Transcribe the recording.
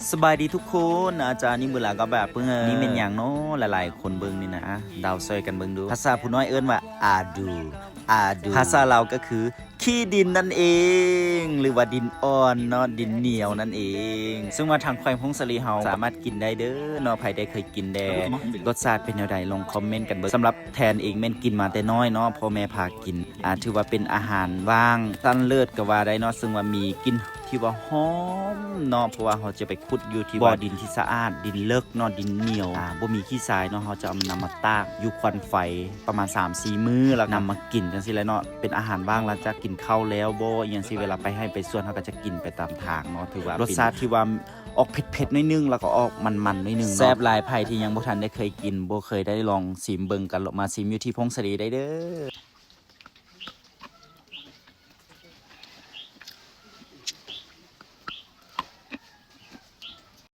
ສະບາຍດີທຸກຄົນ ອາຈານນິມເບີລາກໍແບບເບິ່ງ ນີ້ແມ່ນຫຍັງເນາະ ຫຼາຍໆຄົນເບິ່ງນີ້ນະ ເດົາຊ່ອຍກັນເບິ່ງດູ. ພາສາຜູ້ນ້ອຍເອີ້ນວ່າ ອາດູ ອາດູ ພາສາລາວກໍຄື ຂີ້ດິນນັ້ນເອງ ຫຼືວ່າດິນອ່ອນເນາະ ດິນໜຽວນັ້ນເອງ. ເຊິ່ງວ່າທາງແຂວງຜົ້ງສາລີເຮົາສາມາດກິນໄດ້ເດີເນາະ ໃຜໄດ້ເຄີຍກິນແດ່ ລົດຊາດເປັນແນວໃດ ລອງຄອມເມັນກັນເບິ່ງ. ສຳລັບແທນເອງແມ່ນກິນມາແຕ່ນ້ອຍເນາະ ພໍ່ແມ່ພາກິນ ອາ ຖືວ່າເປັນອາຫານວ່າງຊັ້ນເລີດກໍວ່າໄດ້ເນາະ ເຊິ່ງວ່າມີກິ່ນທີ່ວ່າຫອມເນາະ ເພາະວ່າເຮົາຈະໄປຂຸດຢູ່ທີ່ບໍ່ດິນທີ່ສະອາດ ດິນເລິກເນາະ ດິນໜຽວ ອາ ບໍ່ມີຂີ້ຊາຍເນາະ ເຮົາຈະເອົານຳມາຕາກຢູ່ຄວັນໄຟປະມານສາມສີ່ມື້ ແລ້ວນຳມາກິນຈັ່ງຊີ້ແຫຼະເນາະ ເປັນອາຫານວ່າງຫຼັງຈາກກິນເຂົ້າແລ້ວບໍ ອີ່ຫຍັງຊີ້ ເວລາໄປໄຮ່ໄປສວນ ເຮົາກໍຈະກິນໄປຕາມທາງເນາະ ຖືວ່າລົດຊາດທີ່ວ່າອອກເຜັດໆໜ້ອຍໜຶ່ງ ແລ້ວກໍອອກມັນໆໜ້ອຍໜຶ່ງເນາະ ແຊບຫຼາຍ. ໃຜທີ່ຍັງບໍ່ທັນໄດ້ເຄີຍກິນ ບໍ່ເຄີຍໄດ້ລອງຊິມເບິ່ງ ກໍມາຊິມຢູ່ທີ່ຜົ້ງສາລີໄດ້ເດີ.